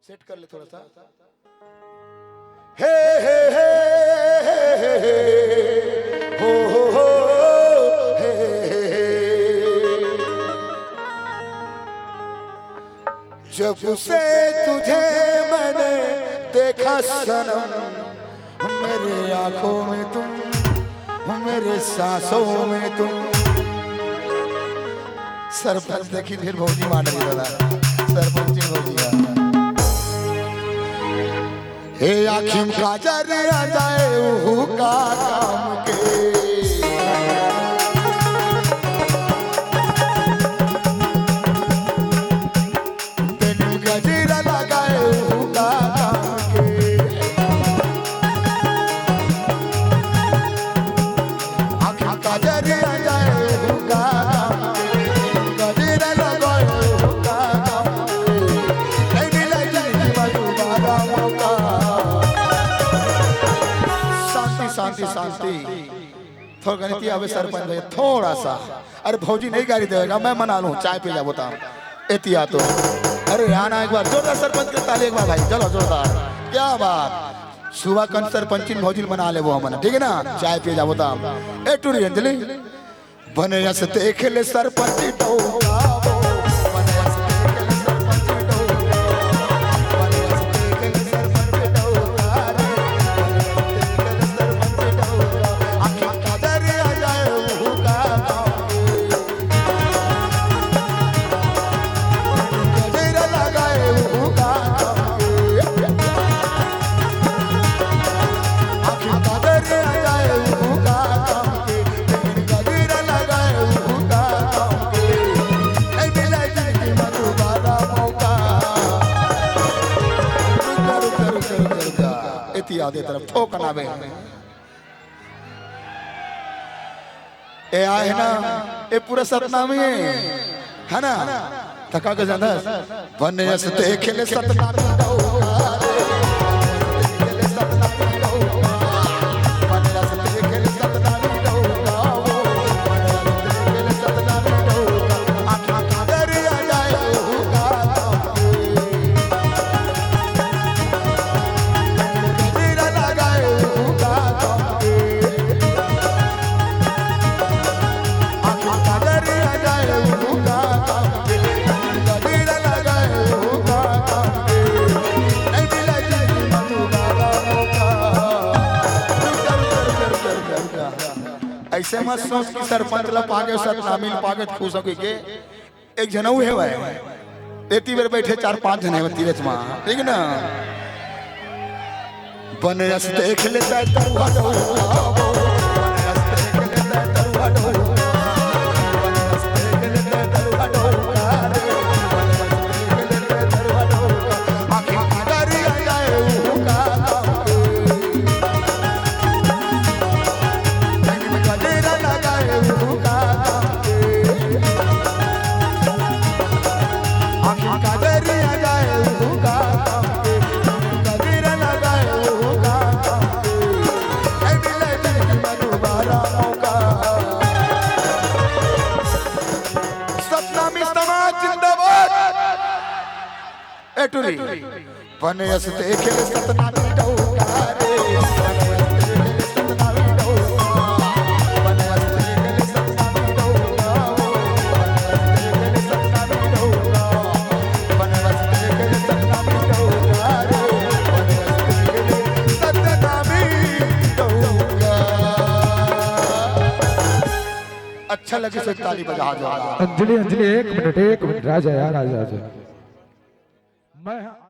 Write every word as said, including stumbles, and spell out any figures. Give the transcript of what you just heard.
Set कर ले थोड़ा सा। हे, हे, हे, हे, हे, हे, हो, हो, हो, हे, हे, हे, हे। जब से तुझे मैंने देखा सनम, मेरे आंखों में तुम, मेरे सांसों में तुम। सरपंच देखी फिर भौजी मान रही दादा, सरपंच भौजी का। हे आँखी म काजर आ जाए, उहू का काम के। तेन गजरा लगाए, उहू का काम के। आँखी म काजर आ जाए, उहू का काम के। गजरा लगाए, उहू का काम के। नहीं मिले जिंदगी में दोबारा मौका। शांति, शांति, शांति। थोड़ा गणिती आवे सरपंच भैया, थोड़ा सा। अरे भौजी नहीं गारी देवेगा, मैं मना लूँ, चाय पी जाबो ता। एतिया तो। अरे आना एक बार, जोरदार सरपंच के ताली एक बार भाई, चलो जोरदार। क्या बात। सुबह कंद सरपंचिन भौजी मना लेबो हमन, ठीक है ना? चाय पी जाबो ता। ए टूरी अंजलि, बने अस देख ले सरपंच डौका वो, बने अस देख ले सरपंच डौका, बने अस देख ले सरपंच डौका रे, बने अस देख ले सरपंच डौका। आँखी म काजर आ जाए, उहू का काम के। गजरा लगाए, उहू का काम के। आँखी म काजर आ जाए, उहू का काम के। गजरा लगाए, उहू का काम के। नहीं मिले जिंदगी में दोबारा मौका। रुक जा, रुक जा, रुक जा, रुक जा, रुक जा। एती आदे तरफ ठोक ना बे। ए आए हे ना, ए पूरा सतनामी हे, हे ना? त का के जानस? बने अस देख ले सतनामी डौका रे, बने अस देख ले सतनामी डौका, बने अस देख ले सतनामी डौका वो, बने अस देख ले सतनामी डौका। आँखी म काजर आ जाए, उहू का काम के। गजरा लगाए, उहू का काम के। आँखी म काजर आ जाए, उहू का काम के। गजरा लगाए, उहू का काम के। नहीं मिले जिंदगी में दोबारा मौका। रुक जा, रुक जा, रुक जा, रुक जा, रुक जा। अइसे मत सोच कि सरपंच ला पागे, सतनामी ला पागे, खुश हो के। एक झन अउ हे भाई, एती बेर बइठे चार पांच झन हे तीरथ मा, ठीक ना? बने अस देख ले तै तरुआ डौका वो, बने अस देख ले तै तरुआ डौका, बने अस देख ले तै तरुआ डौका रे, बने अस देख ले तै तरुआ डौका। आँखी म काजर आ जाए, उहू का काम के। गजरा लगाए, उहू का काम के। आँखी म काजर आ जाए, उहू का काम के। गजरा लगाए, उहू का काम के। नहीं मिले जिंदगी में दोबारा मौका। सतनामी समाज जिंदाबाद। ए टूरी, बने अस देख ले सतनामी डौका रे, बने अस देख ले सतनामी डौका, बने अस देख ले सतनामी डौका वो, बने अस देख ले सतनामी डौका, बने अस देख ले सतनामी डौका रे, बने अस देख ले सतनामी डौका। अच्छा लगे तो ताली बजा दो। अंजलि, अंजलि, एक मिनट, एक मिनट, राजा यार, राजा, राजा। मैं